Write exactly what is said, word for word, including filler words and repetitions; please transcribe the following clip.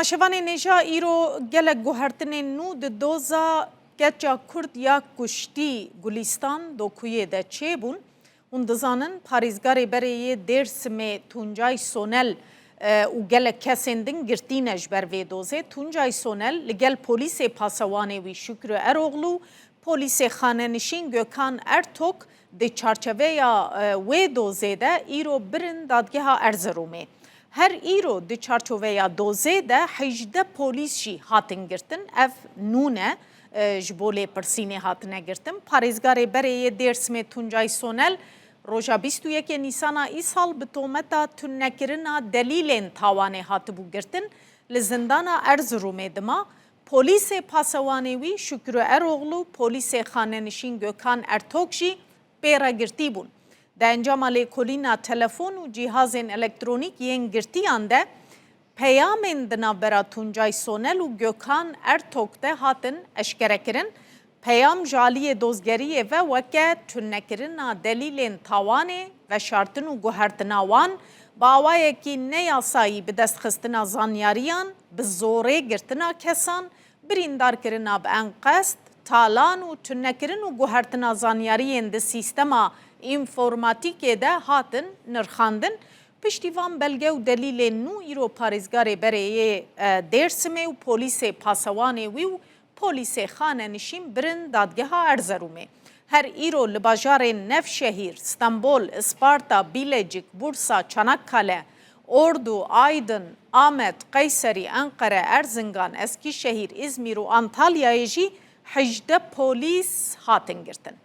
Şevanê nêja îro gelek guhertinên nû di doza keça Kurd ya kuştî Gulîstan Dokuyê de çêbûn. Hûn dizanin, parêzgarê berê yê Dêrsimê Tuncay Sonel, e, û gelek kesên din girtî ne ji ber vê dozê. Tuncay Sonel li gel polîsê pasewanê wî Şükrü Eroglu, polîsê xanenişîn Gökhan Ertok di çarçeveya, e, wê dozê de îro birin dadgeha Erzeromê. Her îro di çarçoveya dozê de hejdeh polîs jî hatin girtin. Ev nû ne, e, ji bo lêpirsînê hatine girtin. Parêzgarê berê yê Dêrsimê Tuncay Sonel roja bîst û yekê Nîsana îsal bi tometa tunekirina delîlên tawanê hatibû girtin. Li zindana Erziromê dima. Polîsê pasewanê wî Şükrü Eroglu, polîsê xanenişîn Gökhan Ertok jî pê re girtî bûn. Di encama lêkolîna telefon û cîhazên elektronîk yên girtiyan de peyamên di navbera Tuncay Sonel û Gökhan Ertok de hatin eşkerekirin. Peyam ji aliyê dozgeriyê ve weke tunekirina delîlên tawanê, veşartin û guhertina wan, bi awayekî neyasayî bidestxistina zanyariyan, bi zorê girtina kesan, birîndarkirina bi enqest, talan û tunekirin û guhertina zanyariyên di sîstema înformatîkê de hatin nirxandin. Piştî van belge û delîlên nû îro parêzgarê berê yê, e, Dêrsimê û polîsê pasewanê wî û polîsê xanenişîn birin dadgeha Erzeromê. Her îro li bajarên Nevşehîr, Stenbol, Isparta, Bilecik, Bursa, Çanakkale, Ordu, Aydin, Amed, Qeyserî, Enqere, Erzingan, Eskîşehîr, Îzmîr û Antalyayê jî hejdeh polîs hatin girtin.